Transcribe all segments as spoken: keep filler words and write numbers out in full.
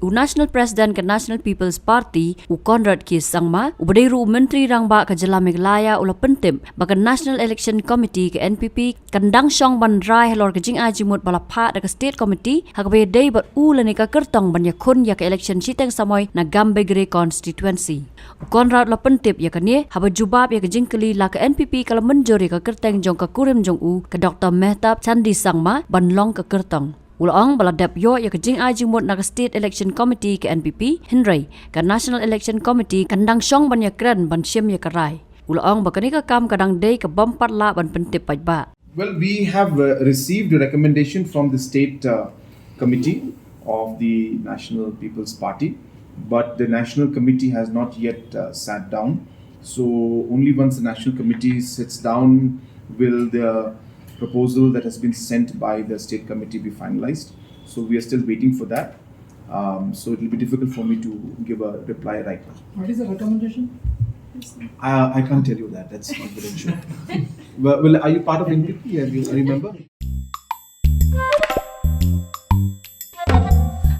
U National President ka National People's Party, u Conrad K Sangma, uba dei ruh u Myntri Rangbah ka jylla Meghalaya, u la pyntip ba ka National Election Committee ka N P P kan dang shong ban rai halor ka jingai jingmut ba la phah da ka State Committee, ha kaba ïadei bad u lane ka kyrtong ban ïakhun ïa ka election shiteng samoi na Gambegre constituency. U Conrad u la pyntip ïa kane haba jubab ïa ka jingkylli la ka N P P ka la mynjur ïa ka kyrteng jong ka kurim jong u, ka Doctor Mehtab Chandee Sangma, ban long ka kyrtong. U la ong ba la dep ïoh ïa ka jingai jingmut na ka State Election Committee ka N P P, hynrei ka National Election Committee kan dang shong ban ïakren ban shim ïa ka rai. U la ong ba kane ka kam ka dang dei ka bym pat lah ban pyntip paidbah. Well, we have uh, received a recommendation from the state uh, committee of the National People's Party, but the National Committee has not yet uh, sat down. So only once the National Committee sits down will the proposal that has been sent by the state committee be finalized. So we are still waiting for that. Um, so it will be difficult for me to give a reply right now. What is the recommendation? Uh, I can't tell you that. That's confidential. Well, well, are you part of N P P? Are you, are you a member?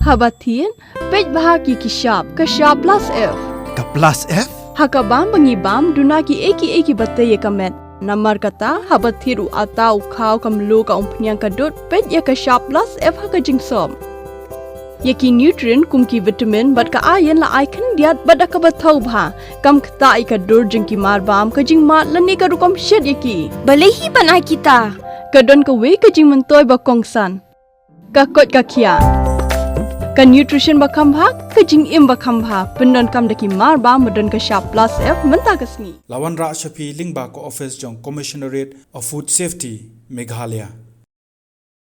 Haba thied, peit bha ki ki shap, ka shap plus F. Ka plus F? Ha ka bam ba ngi bam, duna ki ei ki ei ki ba tei ïa ka met. Namar kata, haba thied u atta, u khaw, ka mluh, ka umphniang, ka dud, peit ïa ka shap plus F ha ka jingsop. Ïa ki nutrient kum ki vitamin bad ka iron la ai khyndiat bad da kaba thaw bha. Kam ktah ïa ka dur jong ki marbam, ka jingmad lane ka rukom shet ïa ki. Balei hi ban ai kita? Ka don kawei ka jingmyntoi ba kongsan. Ka koit ka khiah. Ka nutrition ba kham bha, ka jingim ba kham bha. Pyndonkam da ki marbam ba don ka shap plus F mynta ka sngi. La wanrah sha phi lyngba ka office jong Commissionerate of Food Safety, Meghalaya.